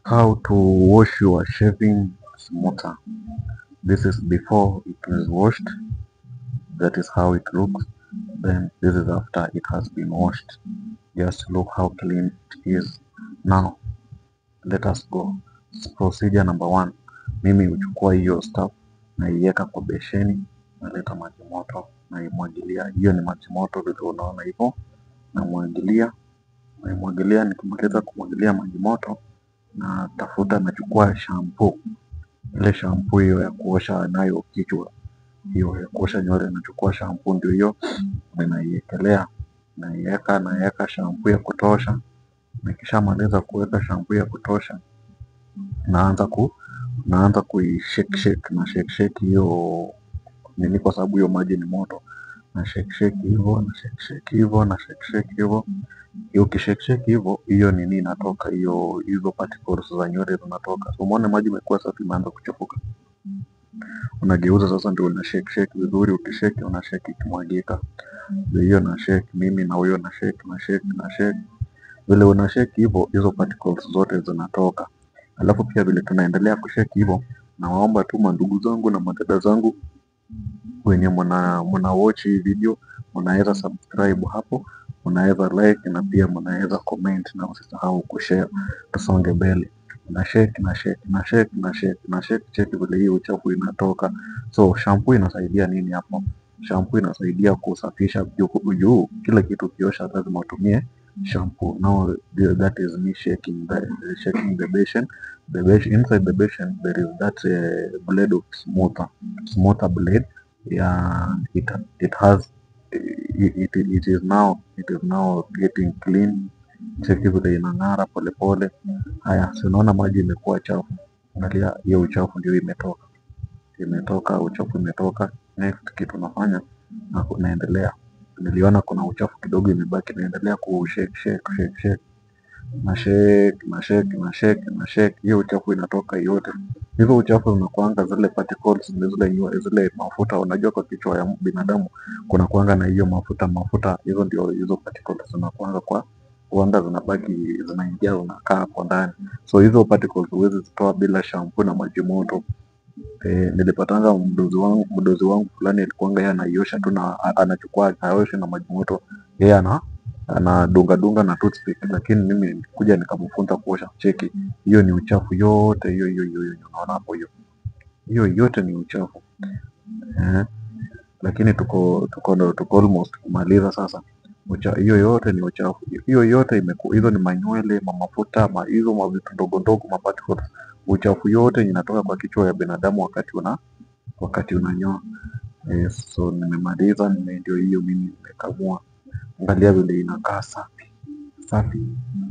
How to wash your shaving smoother. This is before it was washed. That is how it looks. Then this is after it has been washed. Just look how clean it is. Now let us go. Procedure number one. Mimi huchukua hiyo stuff, naiweka kwa besheni, naleta maji moto, naimwagilia. Hiyo ni maji moto vile unaona hivyo. Namwagilia, naimwagilia. Nikimaliza kumwagilia maji moto, natafuta, nachukua shampoo, ile shampoo hiyo ya kuosha nayo kichwa, hiyo ya kuosha nywele. Nachukua shampoo, ndio hiyo, ninaiekelea, naiweka, naiweka shampoo ya kutosha. Nikishamaliza kuweka shampoo ya kutosha, naanza kui shake shake na shake shake hiyo nini, kwa sababu hiyo maji ni moto. Na shake shake hivyo, na shake shake hivyo, na shake shake hivyo. Hiyo ukishake shake hivyo, hiyo nini inatoka, hiyo hizo particles za nywele zinatoka. So umeona maji imekuwa safi, imeanza kuchafuka. Unageuza sasa, ndio una shake shake vizuri. Ukishake, una shake ikimwagika. Ndio hiyo na shake mimi na huyo, na shake, na shake, na shake. Vile una shake hivyo, hizo particles zote zinatoka. Alafu pia vile tunaendelea kushake hivyo, nawaomba tu mandugu zangu na madada zangu wenye mna watch hii video, mnaweza subscribe hapo, mnaweza like na pia mnaweza comment na usisahau kushare. Tusonge mbele. Na shake, na shake, na shake, na shake, na shake. Check vile hii uchafu inatoka. So shampoo inasaidia nini hapo? Shampoo inasaidia kusafisha juu juu kila kitu ukiosha lazima utumie shampoo. Now that is me shaking the basin. The basin, inside the basin there is that blade of smoother blade. Yeah, it has it, it, it is now getting clean. Cheki vile inang'ara polepole. Haya, si unaona maji imekuwa chafu? Angalia hiyo uchafu ndio imetoka, imetoka, uchafu imetoka. Next kitu nafanya na naendelea, niliona kuna uchafu kidogo imebaki, naendelea ku shake shake shake shake, na shake, na shake, na shake, na shake, hiyo uchafu inatoka yote. Hivyo uchafu unakuanga zile particles, ni zile mafuta. Unajua kwa kichwa ya binadamu kuna kuanga na hiyo mafuta mafuta, hizo ndio hizo particles zinakuanga kwa huanga zinabaki, zinaingia, zinakaa hapo ndani. So hizo particles huwezi zitoa bila shampoo na maji moto. Nilipatanga mdozi wangu fulani alikuanga yeye anaiosha tu na anachukua aoshe na maji moto, yeye anadunga dunga na toothpick, lakini mimi nilikuja nikamfunza kuosha. Cheki, hiyo ni uchafu yote hiyo hiyo hiyo hiyo unaona hapo, hiyo hiyo yote ni uchafu, eh. Lakini tuko almost kumaliza sasa. Hiyo yote ni uchafu, hiyo yote hizo ni manywele, mamafuta, hizo mavitu ndogo ndogo, maparticles, uchafu yote inatoka kwa kichwa ya binadamu wakati unanyoa. Yes, so nimemaliza, ndio hiyo mimi nimekamua. Angalia vile inakaa safi safi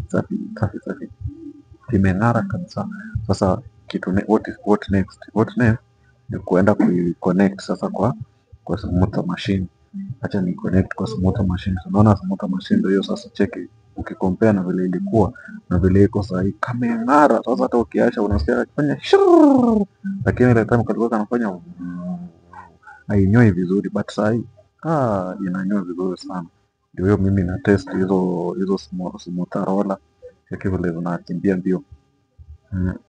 safi safi safi, imeng'ara kabisa. Sasa kitu ne, what is what next? What next ni kuenda kuiconnect sasa kwa smoother machine. Acha ni connect kwa smoother machine. So, unaona smoother machine ndio hiyo sasa. Cheki ukicompare na vile ilikuwa na vile iko sasa hii, kameng'ara. Sasa hata ukiasha unasikia akifanya shrrr, lakini ile time kalikuwa kanafanya hainyoi vizuri, but sasa hii, ah, inanyoa vizuri sana. Ndio hiyo mimi na test hizo smoother roller. Cheki vile zinakimbia mbio.